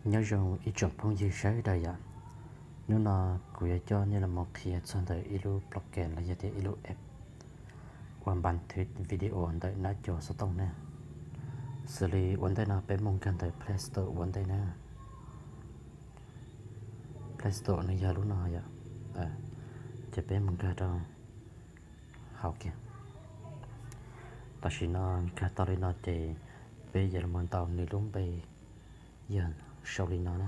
Nyob zoo ib tsoom phooj ywg sawv daws yom, hnub no kuv yuav coj nej los mus qhia txog ntawm ib lub program los yog tias ib lub app uas npas thwv video ntawm nab cov xov tooj na. Xws li ua ntej no peb mus nkag ntawm Play Store ua ntej na. Play Store nws yog lub no yom, ces peb mus nkag rau hauv kiag. Tam sim no nkag tau li no ces peb yuav los ntaus nws lub npe yog sau li no na.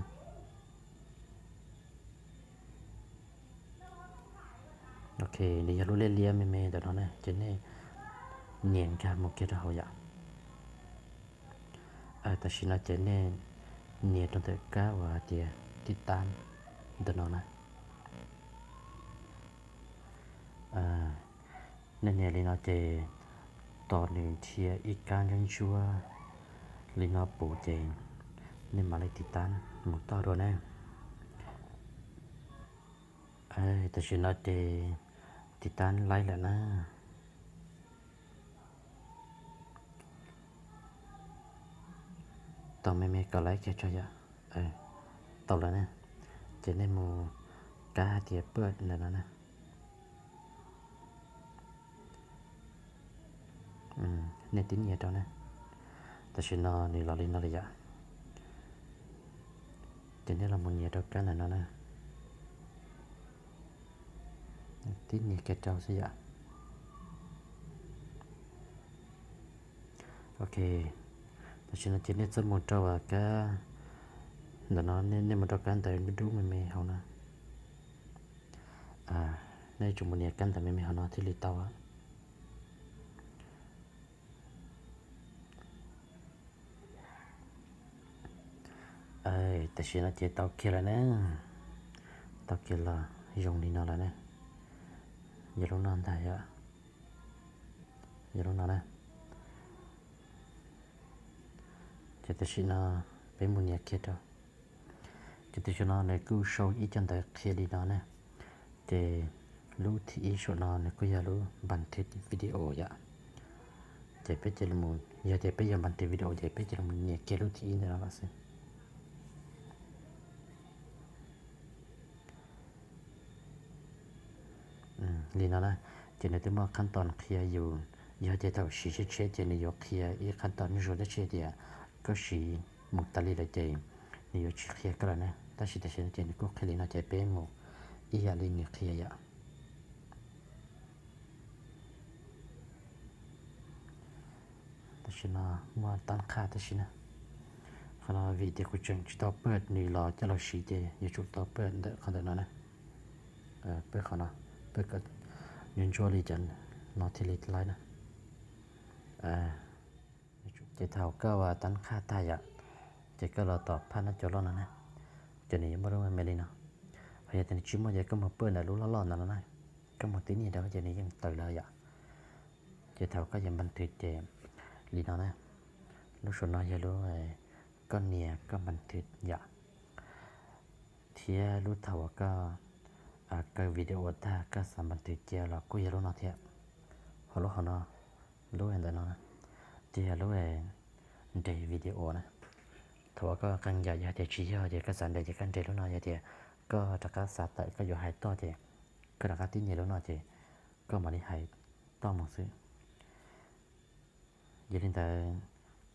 Ok, nws yog lub liab liab me me ntawm no na, ces nej nias nkag mus kiag rau hauv yom. Tam sim no ces nej nias rau ntawm kab uas hais tias tiv tab ntawm no na. Nej nias li no ces tos nws dhia ib kab ntsuab ntsuab li no puv ces nej mam li tiv tab mus toj dua na. Tam sim no ces tiv tab laib lawm na. Tos me me kom laib kiag tso yom. Tau lawm na. Ces nej mus kab hais tias paj ntawm no na. Nej tib nias rau na. Tam sim no nws los li no lawm yom. Ces nej los mus nias rau kab ntawm no na. Tib nias kiag rau xwb yom. Ok, tam sim no ces nej txhob mus rau kab ntawm no, nej mus rau kab ntawm dub dub me me hauv no. Nej yuav tsum mus nias kab ntawm me me hauv no thiaj li tau. Tam sim no ces tau kiag lawm na. Tau kiag los zoo li no lawm na. Yog lub no ntag yom. Yog lub no na. Ces tam sim no peb mus nias kiag rau. Ces tam sim no nws kuj sau ib co ntawv qhia li no na. Ces lub thib ib saum no nws kuj yog lub npas thwv video yom. Ces peb cia li mus, yog tias peb yuav npas thwv video ces peb cia li mus nias kiag lub thib ib ntawm no lawm xwb. Li no na, ces nws twb muaj qhab tos qhia yus, yog tias thaum siv tshiab tshiab ces nws yuav qhia ib qhab tos zuj zus, tab sis tias koj siv mus tas li lawm ces nws yuav tsis qhia koj lawm na. Tab sis tam sim no ces nws kuj qhia li no ces peb mus ib yam li nws qhia yom. Tam sim no muaj tab qhaj tab sis na. Qhov no vim tias kuv tseem tsis tau paj nws los coj los siv ces yuav tsum tau paj ntawm qhov ntawm no na. Paj qhov no, paj kom ntsuab ntsuab li cov no thiaj li laib na. Ces thaum koj ua tab qhaj tag yom, ces koj los tom phaj nab cov loj no na, ces nws yuav muaj lub me me li no. Ho yog tias nws tsis muaj ces koj mus paj ntawm lub loj loj ntawm no na, koj mus tib nias rau ces nws yeej tawm lawm yom. Ces thaum koj yuav npas thwv ces li no na, lub saum no yog lub koj nias koj npas thwv yom. Thiab lub thaum uas koj kaw video tag koj xav npas thwv cia los kuj yog lub no thiab. Ho lub hauv no, lub ntawm no ces yog lub nres video na. Thaum uas koj qee yam yog tias tsis yog ces koj xav nres ces koj nres lub no, yog tias koj rov qab xav tawm koj yuav hais toj ces koj rov qab tib nias lub no ces koj mam li hais toj mus xwb. Yog li ntawd,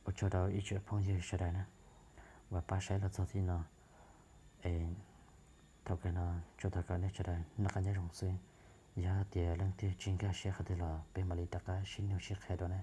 ua tsaug rau ib tsoom phooj ywg sawv daws na uas pab saib los txog txij no. Es thaum kawg no tsuas thov kom nej sawv daws noj qab nyob zoo xwb. Yog tias leej twg tsis nkag siab qhov twg los peb mam li rov qab sib nug sib qhia dua na.